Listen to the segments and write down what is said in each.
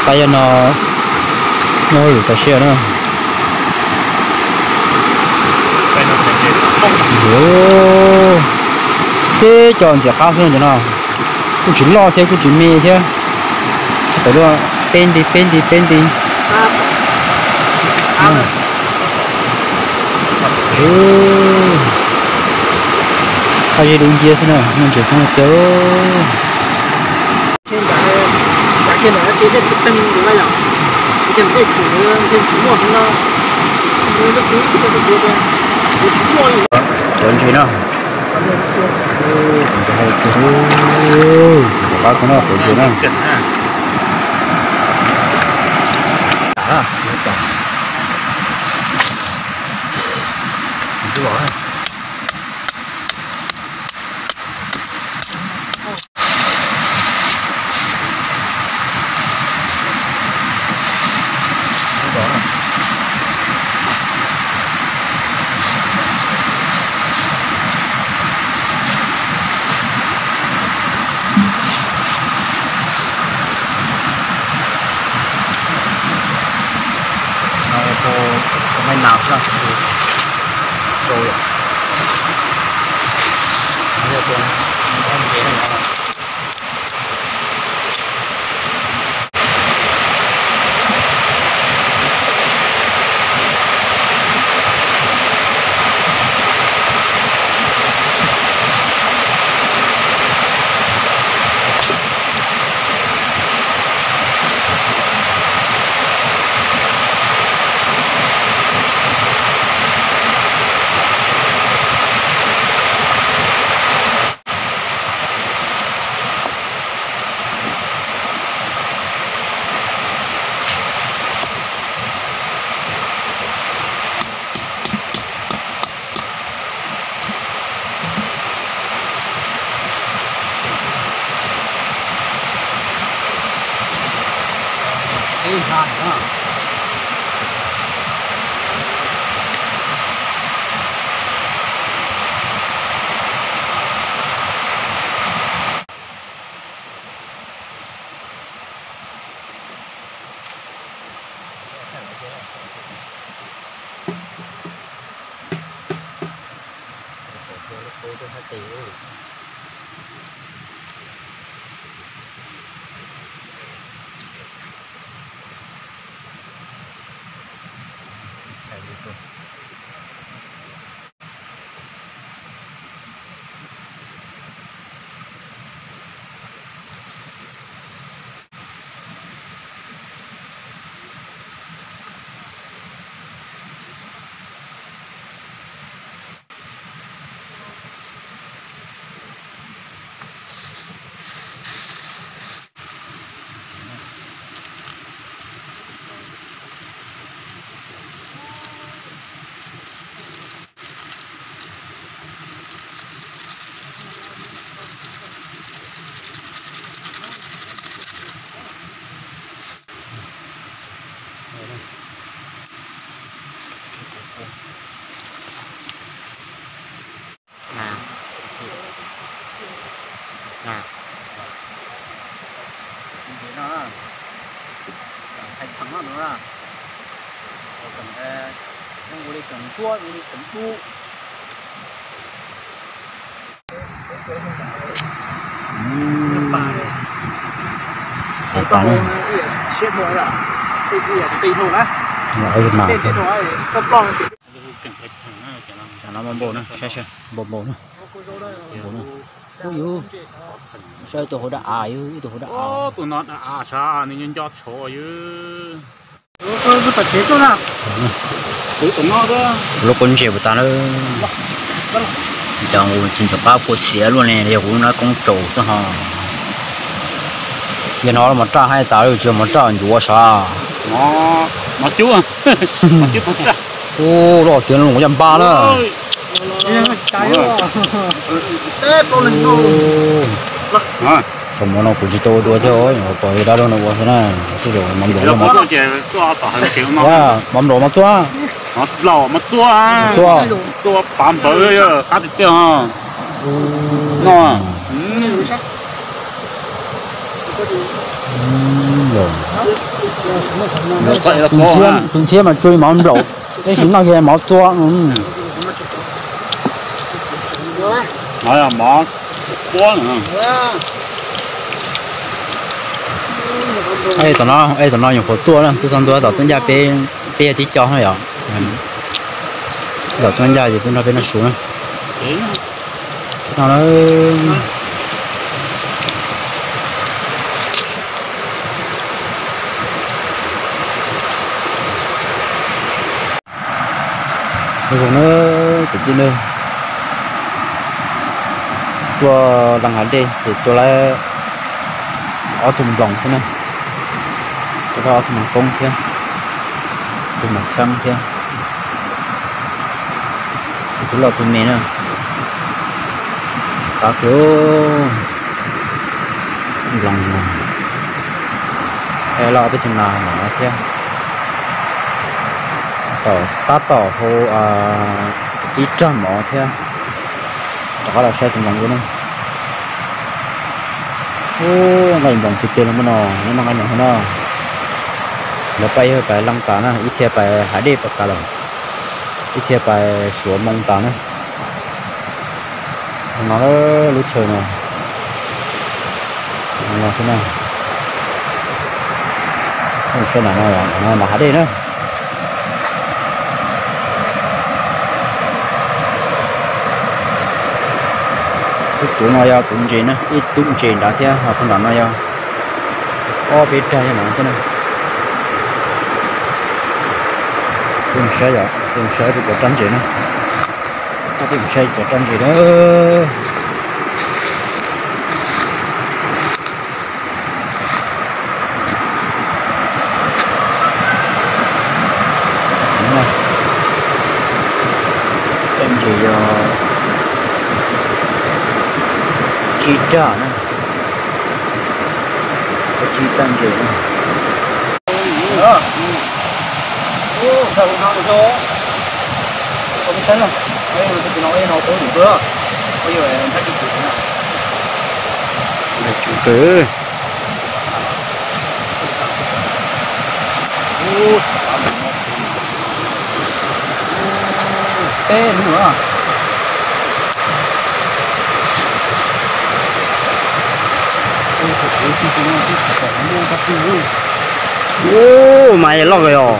Pab yog no muaj hauj lwm tau siab na. Teb cov ntxim qab xwb no, kuj tsis loj thiab kuj tsis me thiab. Tawm luaj peb nti peb nti peb nti. Qab zeb dub nciab xwb na, muaj ntses thoob tiag. Cov ntses no, ntses hais tiag, qab no hauv ntses na. Xav no npau npau na, saib saib, npau npau na. Saib ib tug hauv dab av, ib tug hauv dab av. Tus no dab av sav, nws nco nco tshuav yws. Lub koob ntses puas tas na. Cov nqus tsis ntxim qab puas xiav luaj ne, yog kuv lub nab koob tsaus xwb ho. Yog no mos raj haib tas, tsis mos raj ncuav sav. Mos cub, mos cub tag. Ub, loj tiag, nqus yaj npab na. Thaum ub no kuv tsis tau ua dua thiab, pom dab laug no ua thiab na. Tej zaum mov nplaum, mov nplaum mos txuab. Txuab, txuab pav npawv, qab tiag tiag no. Tus ntxhiab mas tsuas mov nplaum, tab sis noj kiag mov txua. Tom no, tom no nyuam qhuav tuaj na, tuaj txog ntua tom tuaj ncaj peb, peb yog tib co no yom. Tom tuaj ncaj ces tuaj nrog peb noj su na. No na. Zoo na, kwv tij na, tuaj leej hav dej ces tuaj lawm ob tug nploos thiab na, tuaj ob tug nploos koob thiab, tus mos txheeb thiab, tus loj tus me na, qab kiag nploos no, loj peb tug nas no thiab, tab tom hau ib rag mov thiab, rov qab los saib tus nploos ua na. Nqa nploos tus tes los muaj no, nqa nploos no, lawv pab ib pais leej tas na, ib txhia pais hav dej pais tas lawm, ib txhia pais suav moo tas na. No lub chaw no, no, saib nram no, nram hav dej na. Tus no yog tus ntses na, ib tug ntses nrad thiab ho tus nram no yog ob peb rag yog no thiab na. Peb mus saib, peb mus saib cov raj ntses na. Peb mus saib cov raj ntses na. Raj ntses yog tsib raj na, tsib raj ntses na. Teb no. Ub, mas loj kawg os.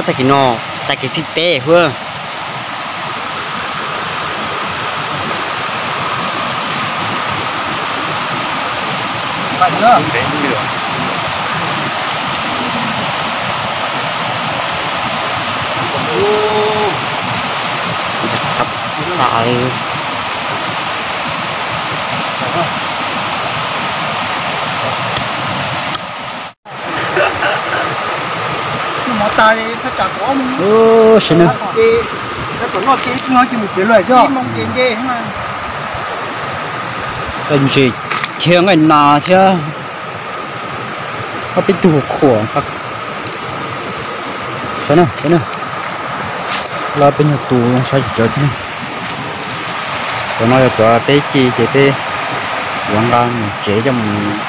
Tag kis no, tag kis txij peb huab. Ntxim qab tas li. Sim na, ntses thiab nqaij nas thiab ob peb tug khuam. Saib na, saib na, lawv peb nyuag tus saib tsis tsawv thiab. Cov no yog cov peb ci ces peb yuav nqa mus tsev coj mus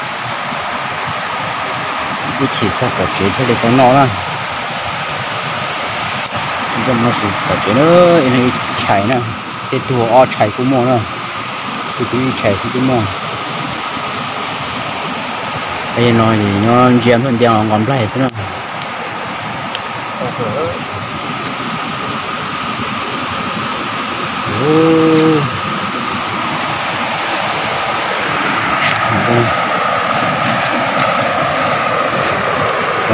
ib chim txog tom tsev thiaj li tau noj na. Coj mus noj tom tsev na, ib tshais na, tej tug ob tshais kuj muaj na, tej tug ib tshais xwb kuj muaj. No nyob ntsia nplaj ntias nqos nplaig xwb na. Tus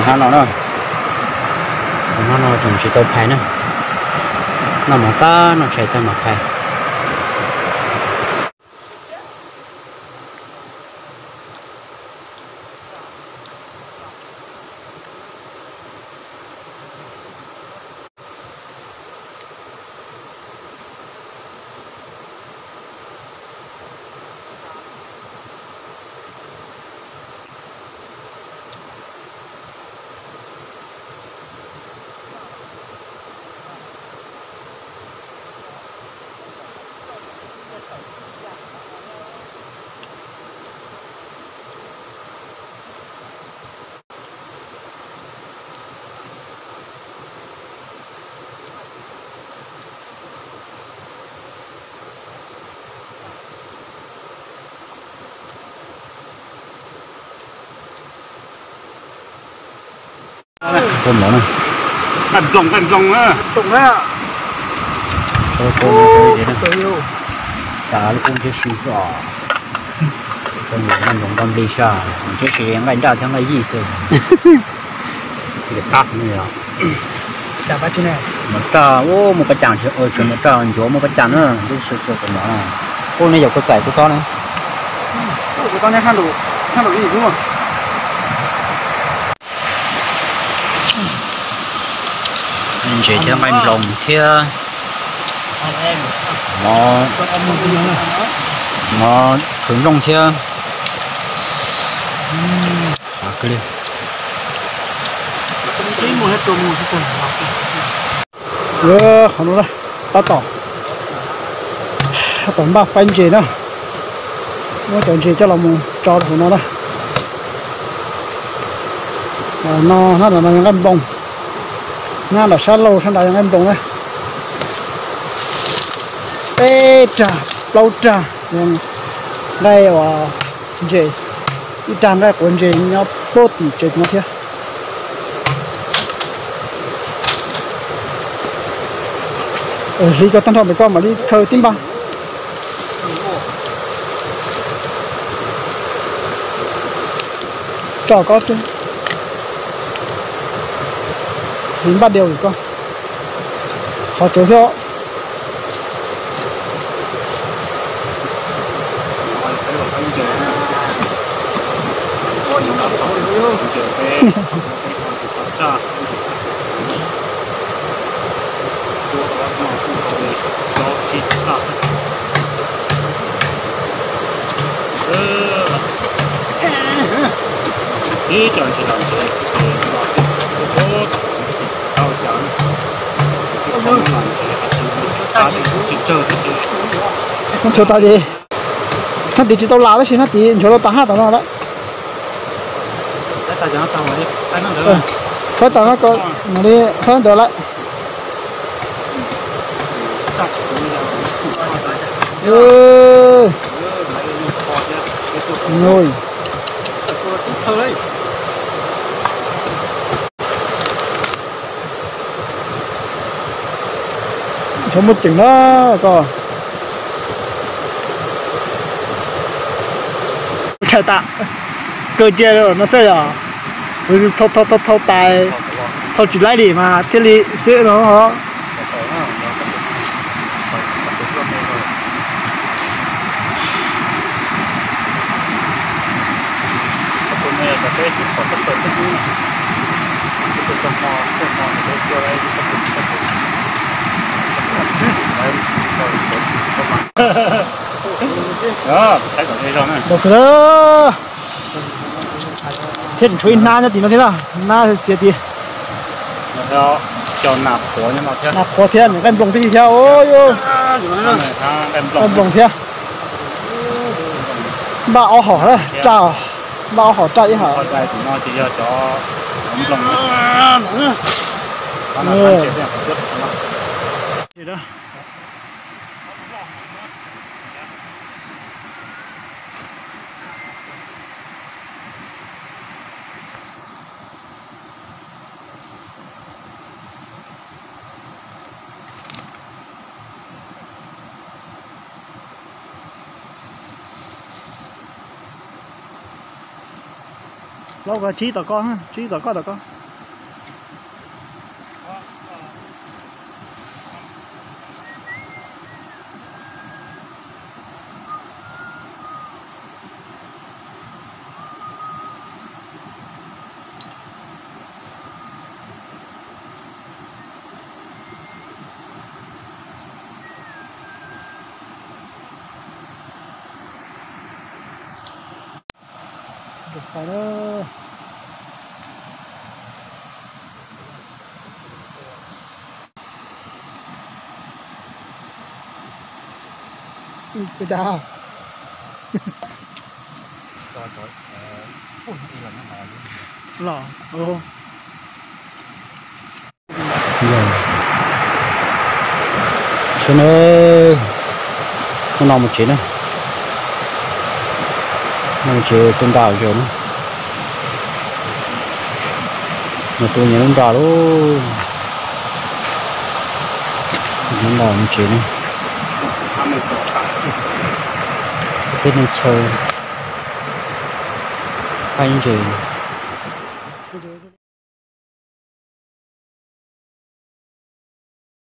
hab no na, tus hab no tseem tsis tau phais na, noj mov tab noj tshais tag mam phais. Nqaij nploos, nqaij nploos na. Nploos na. Tas lub koob ntshiab si xwb os. Nqaij nploos nqaij nploos nploos nplig saj, ntshiab si nqaij nraj thiab nqaij yij xwb. Mov raj, ub, muaj pab cas, tseem mov raj ncuav muaj pab cas na, ub, xwb xwb tus mov. Ub, nej yog koj txais kuv txob na. Ntses thiab nqaij nploos thiab mov, mov thawv nplooj thiab. Qhov no tab tom, tab tom npaj faib ntses na. Muab cov ntses coj los mus tso rau hauv no na. No, hnab no yog nqaij nploos, hnab nram sab laug sab nrad yog nqaij nploos na. Peb rag plaub rag nqaij uas ntses, ib rag nqaij quav ntses nyob puag tim tsev no thiab. Hliv koj tag nrho ntawm koj mam li khaws tib npaj. Tso koj, hliv npaj diav koj, qhov tsuav thiab. Ib co ntses los ntses, nchuav tas ces hnab tid tsis tau las tab sis hnab tid nchuav rau tas hab tom no lawm. Faib tas no, mam li faib ntawd lawm. Nchuav muaj ceem na koj. Tshais tas, kaw cia no xwb yog, thau thau thau tais, thau tsis laib li mas thiaj li xwb no ho. Thiab tshuav ib hnab nyob tim no thiab na, hnab xiav tid. Nas qhuav thiab, nqaij nploos twb yog thiab, nqaij nploos thiab. Npaj ob hom na, raj, npaj ob hom raj ib hom. Los koj tsib tom koj, tsib tom koj tom koj. Fais na. Ua cas? Los. Sawv daws, hnub no mus tsev na. Mus tsev tu nra zaum na. Nws tu nyias lub nra lauj. Nyias lub nra mus tsev na. Tej neeg chaw, haj ib ntses.